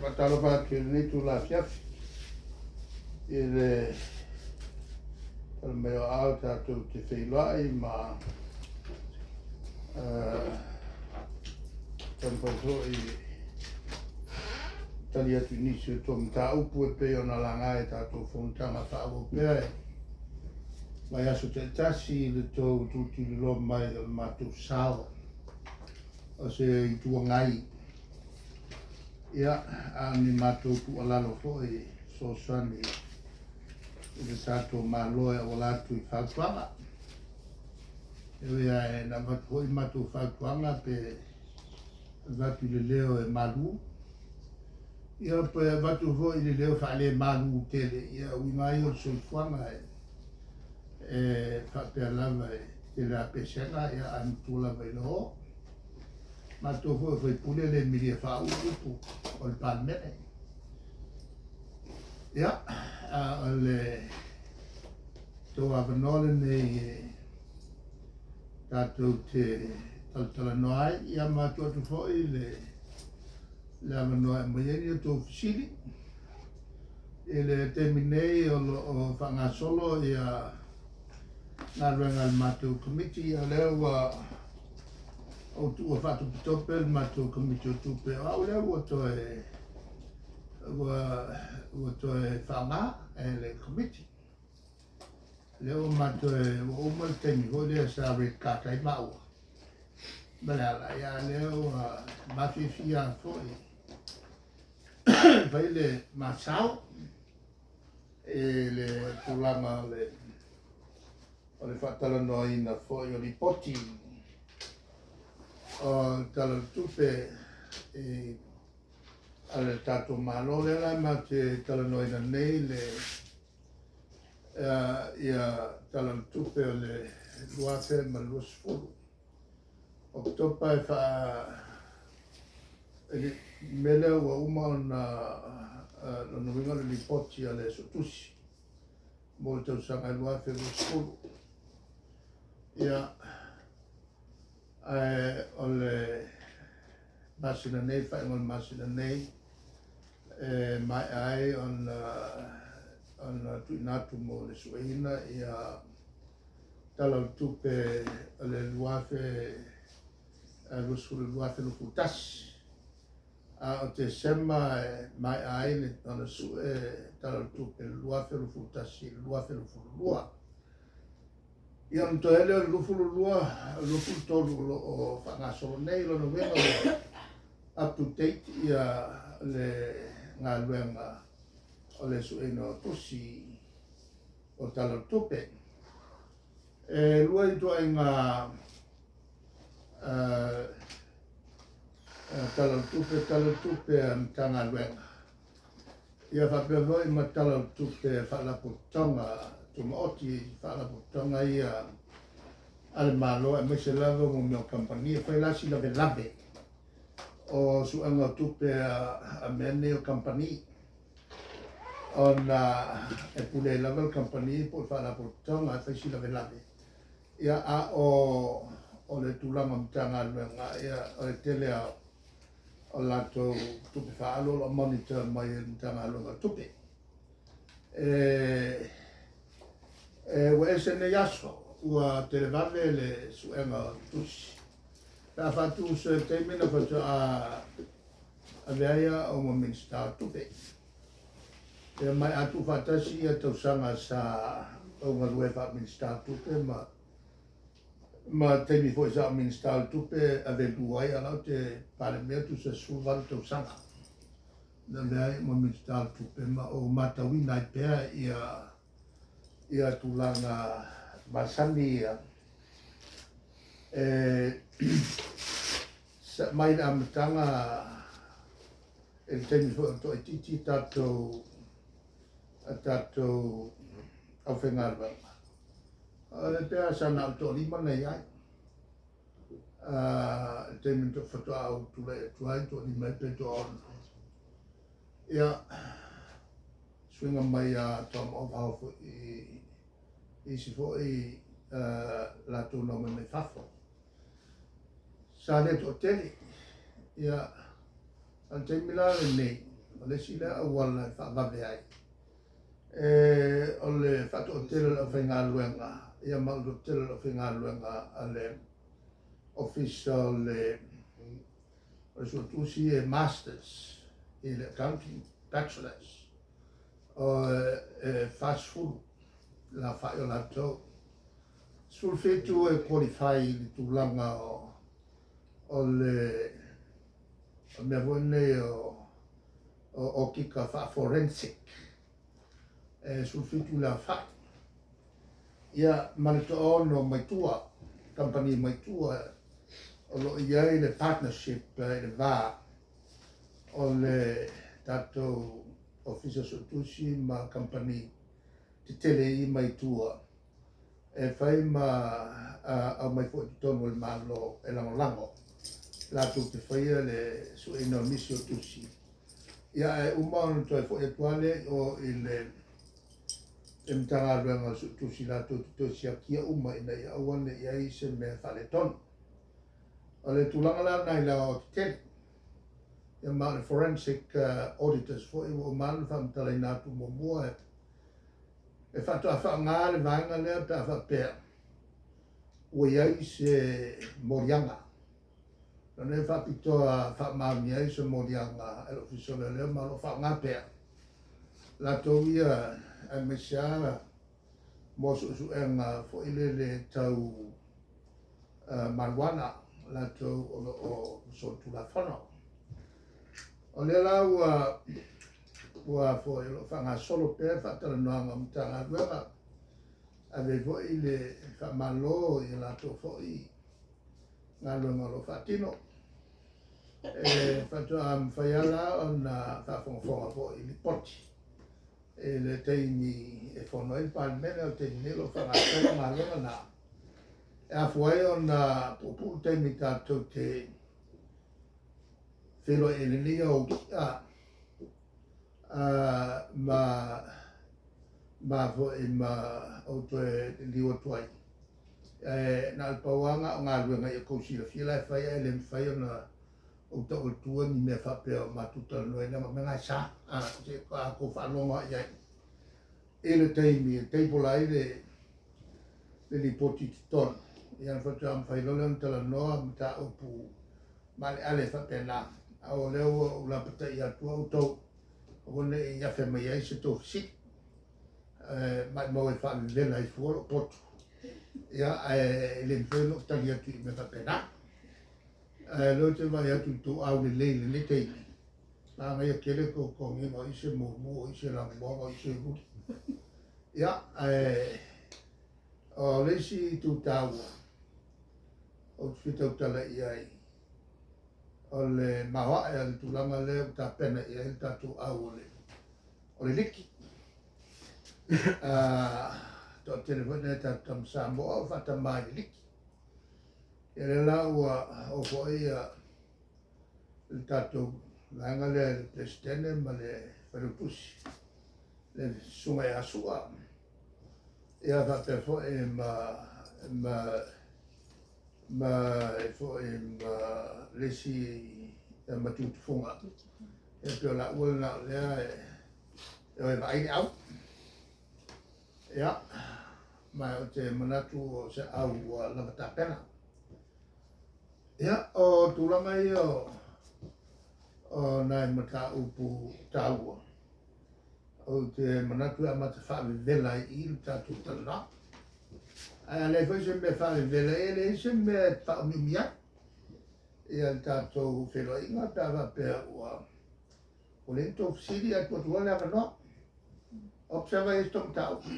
Faatalofa atu i lenei itula afiafi i le tala mai o aao tatou te feiloai ma taumafai foi e tali atu i nisi o tou mataupu e pei ona laga i tatou fonotaga faaauau pea i vaiaso taitasi i le tou tulituliloa mai o le matou sao o se Itu Agai. Ia, a o ni matou tuualalo foi e fesoasoani i le tatou Malo e auala atu i fautuaga. E ui lava ina avatu foi matou fautuaga pe avatu i le leo e malu, ia pe avatu foi i le leo faalemalu tele, ia uiga lava ia o le soifuaga e faapea lava e tele lava pesega, ia ae matua lava i le oo. Matou foi o faipule e le milia faauu upu o le Palemene. Ia, a o le tou avanoa lenei e tatou te talatalanoa ai, ia ma tuu atu foi le, le avanoa e aumai ai ni a outou fesili. I le taimi nei o lo o faagasolo ia galuega a le matou Komiti, ia o lea ua ou tuua faatopetope le matou Komiti o Tupe, o au lea ua toe ua ua toe faaaoga e le Komiti. Lea ua matou ua uma le taimi foi lea sa red card ai maua ma Leala, ia a lea ua mafiafia foi fai le masao i le tulaga o le o le faatalanoaina foi o lipoti o le Tala o le Tupe i a le tatou Malo. Lea la matou te talanoaina nei le ia Tala o le Tupe o le 2020. Oketopa e faa i le mea lea ua uma ona lona uiga o le lipoti a le Suetusi mo le tausaga e 2020. Ia, ae o le masina nei, faaiuga o le masina nei, e maea ai ona ona tuuina atu mo le sueina ia Tala o le Tupe o le 2020 2021. A o Tesema e maea ai ona sue Tala o le Tupe 2021 2022. Ia ona toe ai lea o le 22, 23 o lo o faagasolo nei, lona uiga ua up to date ia le galuega o le sueina o tusi o Tala o le Tupe. E lua ituaiga Tala o le Tupe, Tala o le Tupe a Matagaluega, ia faapea foi ma Tala o le Tupe a Faalapotopotoga Tumaoti, Faalapotopotoga ia a le Malo aemaise lava mo mea o kamupani. E fai la si lavelave o suega o tupe a mea nei o kamupani, ona e pule ai lava le kamupani po o le Faalapotopotoga e fai si lavelave. Ia, a o o le tulaga o Matagaluega, ia, o le tele lava o latou tupe faaalu o lo o monitor mai e le Matagaluega o Tupe. E, e ua ese nei aso, ua televave le suega o tusi. Pe a faatu se taimi na faatoa avea ai au ma Minisita o Tupe. Ia ma a tuufaatasi ia tausaga sa ou galue faa-Minisita o Tupe ma ma taimi foi sa ou Minisita o Tupe ave lua ai, a o la ou te Palemia tusa e 18 tausaga na avea ai ma Minisita o Tupe ma ou matauina ai pea ia ia tulaga masani ia e mai le amataga i le taimi foi o toaitiiti tatou a tatou aufaigaluega. O le pea sa na o le toalima na i ai. I le taimi na faatoa ou tulai atu ai, toalima ai pe toaono. Ia, suiga mai a Tom Overhaul foi i isi foi latou na omai mai fafo. Sa le toatele. Ia, a o le taimi la lenei, O le isi lea auala e faavave ai, o le faatoatele o le aufaigaluega, ia ma o le toatele o le aufaigaluega a le Ofisa o le Suetusi e Masters i le Accounting, Bachelors, e 40 le aofai o latou. 17 e qualify i le tulaga o le mea foi lenei o okika faa-forensic, e 17 le aofai. Ia, ma le 60 mai tua, kamupani mai tua, o lo o i ai le partnership i le va o le tatou Ofisa Suetusi ma kamupani tetele i mai tua, e fai ma aumai foi i totonu o le Malo e lagolago latou te faia le sueina o nisi o tusi. Ia, ae uma ona toe foi atu lava lea i o i le Matagaluega o le Suetusi latou te toe siakia uma ina ia aua ne i i ai se mea faaletonu. O le tulaga la lena i le aoaotetele. Ia ma o le forensic auditors foi ua uma ona faamatalaina atu muamua e faatoa faaaoga le vaega lea pe a faapea ua i ai se moliaga. O lea e faapitoa faamaonia ai se moliaga e le Ofisa o Leoleo ma o lo o faaaoga pea latou ia aemaise lava mo suesuega foi lele tau marijuana latou o lo o solitulafono. O lea la ua foi o lo o faagasolo pea faatalanoaga o Matagaluega, ave ai foi le faamalo i latou foi galuega o lo o faatino. E faatoa mafai lava la ona faafogafoga foi i lipoti i le taimi e fono ai le Palemene, o le taimi nei o lo o faagasolo galuega na. E afua ai ona puupuu le taimi tatou te feiloai ai i lenei aoauli ma foi ma ou toe liliu atu ai. Na o le pau lava na o galuega ia tou silafia la e fai, ae le mafai ona ou tau atua ni mea faapea o matou talanoaina, leaga o mea na e sa. Se a tou faalogo lava i ai i le taimi e table ai le lipoti i totonu, ia ona faatoa mafai loa lea ona talanoa mataupu maaleale faapena. A o lea ua ou lapataia atu outou, aua ne i afe mai ai se tou fesili. Maumau e faavevela ai fua lou potu. Ia, ae le mafai ona ou tali atu i mea faapena. Ae o lea ou te vaai atu i le tou aulelei i lenei taimi, manaia tele tou totogiga o i se mumu, o i se lanumoana, o i se uliuli. Ia, ae o le isi itu taua ou te fia tautala i ai, o le maoae o le tulaga lea ua tapena i ai le tatou au o le liki. Toatele foi nai tatou tama Samoa o faatama i le liki. Ia lea la ua oo foi le tatou vaega lea i le Peresetene ma le Failautusi, le Susuga ia Sua, ia faapea foi ma le isi matutufuga. Ia pei o laua lena o lea e o e vaai le au. Ia, ma ou te manatu o se au ua lava tapena. Ia, o tulaga ia o nai mataupu taua, ou te manatu e amata faavevela ai i le tatou talanoaga. Ae a leai foi se mea faavevela ai, e leai se mea e faaumiumi ai ia le tatou feiloaiga pe a faapea ua leai ni tou fesili ae tuu atu loa le avanoa. Observe ai se tou mataupu.